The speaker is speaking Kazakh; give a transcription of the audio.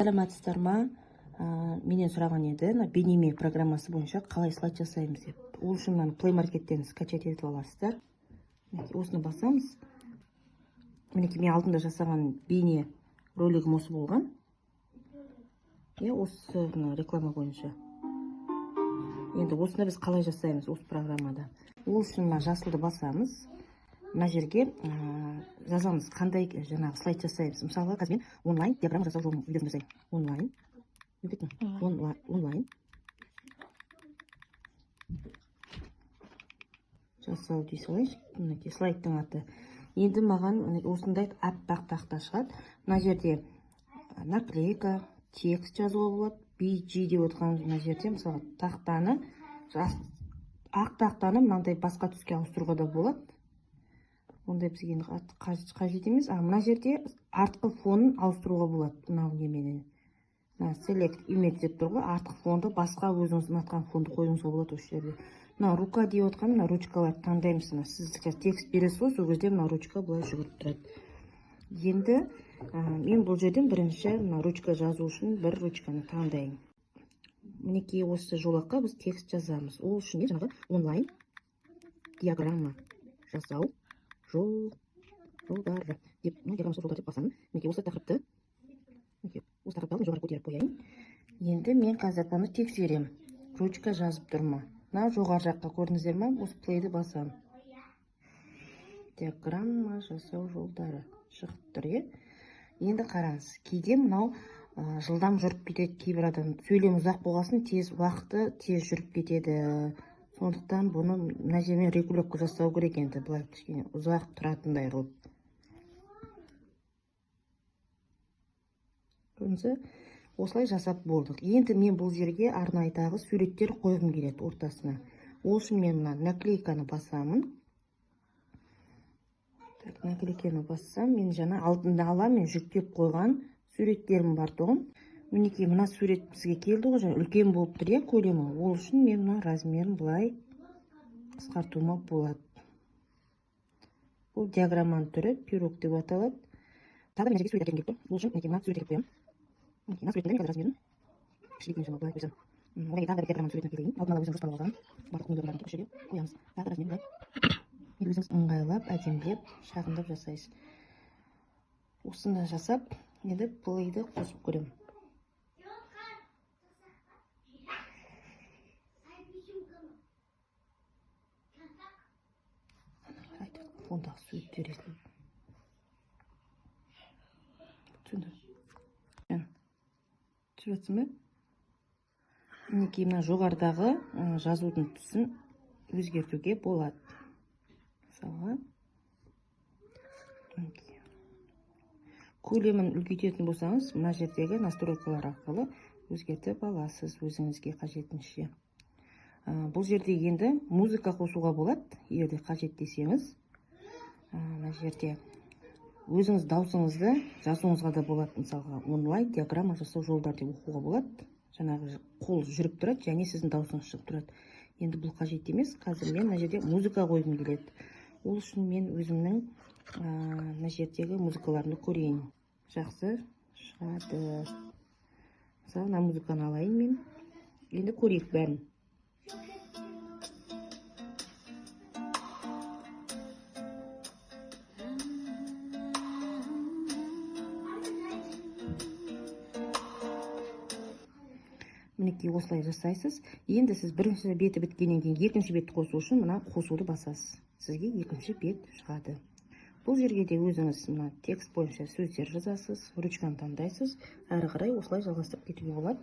Саламатсыздар ма? Менен сұраған еді, мына Бейнеме программасы бойынша қалай слайд жасаймыз деп. Ол үшін мынаны Play Market'тен скачать етіп аласыздар. Мінекей, осыны басамыз. Мінекей, мен алдында жасаған бейне ролигім осы болған. Иә, осы мына реклама бойынша. Енді осыны біз қалай жасаймыз осы программада? Ол үшін мына жасылды басамыз. Мына жерге жазамыз, қандай жаңағы слайд жасаймыз. Мысалға, қазір мен онлайн диаграмма жасау жолын, видеосын жасаймын. Онлайн. Не кеттім? Онлайн, онлайн жасау дей салайыншы. Мінекей, слайдтың аты. Енді маған міне осындай аппақ тақта шығады. Мына жерде наклейка, текст жазуға болады. BG деп отырған мына жерде, мысалы, тақтаны, ақ тақтаны мынандай басқа түске ауыстыруға да болады. Ондай бізге енді қажет емес. А мына жерде артқы фонын ауыстыруға болады. Мынау неменен? Мына select image деп тұр ғой, артқы фонды басқа өзіңіз ұнатқан фонды қоюыңызға болады осы жерде. Мына рука деп отқан мына ручкаларды таңдаймыз. Мына сіз қазір текст бересіз ғой, сол кезде мына ручка былай жүгіріп тұрады. Енді мен бұл жерден бірінші мына ручка жазу үшін бір ручканы таңдайын. Мінекей, осы жолаққа біз текст жазамыз. Ол үшін мен жаңағы онлайн диаграмма жасау жолдары деп, мына диаграмма жасау жолдары деп басамын. Мінекей, осы тақырыпты, мінекей, осы тақырыпты алып, жоғары көтеріп қояйын. Енді мен қазір бұны тексеремін, ручка жазып тұр ма. Мына жоғары жаққа, көрдіңіздер ма, осы плейді басамын. Диаграмма жасау жолдары шығып тұр, иә. Енді қараңыз, кейде мынау жылдам жүріп кетеді. Кейбір адам сөйлем ұзақ болғасын, тез уақыты тез жүріп кетеді. Сондықтан бұны мына жермен регулировка жасау керек. Енді былай кішкене ұзақ тұратындай қылып, көрдіңіз бе? Осылай жасап болдық. Енді мен бұл жерге арнайы тағы суреттер қойғым келеді ортасына. Ол үшін мен мына наклейканы басамын. Так, наклейканы бассам, мен жаңа алдында ала мен жүктеп қойған суреттерім бар тұғын. Мінекей, мына сурет бізге келді ғой, жаңа үлкен болып тұр, иә, көлемі. Ол үшін мен мына размерін былай қысқартуыма болады. Бұл диаграмманың түрі пирог деп аталады. Тағы да мына жерге сурет әкелгім келіп тұр. Ол үшін мінекей мына сурет әкеліп қоямын. Мінекей, мына суреттің де мен қазір размерін кішірейтейін, шамалы былай қойсам. Одан кейін тағы да бір диаграмманың суретін әкелейін. Алдын ала өзім жоспарлап алғанмын. Барлық нелердің бәрін осы жерге қоямыз. Тағы да размерін былай. Енді өзіңіз ыңғайлап, әдемілеп, шағындап жасайсыз. Осыны жасап, енді плейді қосып көремін. Фондағы суреттер есім. Түсінді. Түсіп жатсың ба? Мінекей, мына жоғарыдағы жазудың түсін өзгертуге болады. Мысалға, мінекей. Көлемін үлкейтетін болсаңыз, мына жердегі настройкалар арқылы өзгертіп аласыз өзіңізге қажетінше. Бұл жерде енді музыка қосуға болады, егер де қажет десеңіз. Мына жерде өзіңіз даусыңызды жазуыңызға да болады. Мысалға, онлайн диаграмма жасау жолдары деп оқуға болады. Жаңағы қол жүріп тұрады және сіздің даусыңыз шығып тұрады. Енді бұл қажет емес. Қазір мен мына жерде музыка қойғым келеді. Ол үшін мен өзімнің мына жердегі музыкаларымды көрейін. Жақсы шығады. Мысалы, мына музыканы алайын мен. Енді көрейік бәрін. Мінекей, осылай жасайсыз. Енді сіз бірінші беті біткеннен кейін екінші бетті қосу үшін мына қосуды басасыз. Сізге екінші бет шығады. Бұл жерге де өзіңіз мына текст бойынша сөздер жазасыз, ручканы таңдайсыз. Әрі қарай осылай жалғастырып кетуге болады.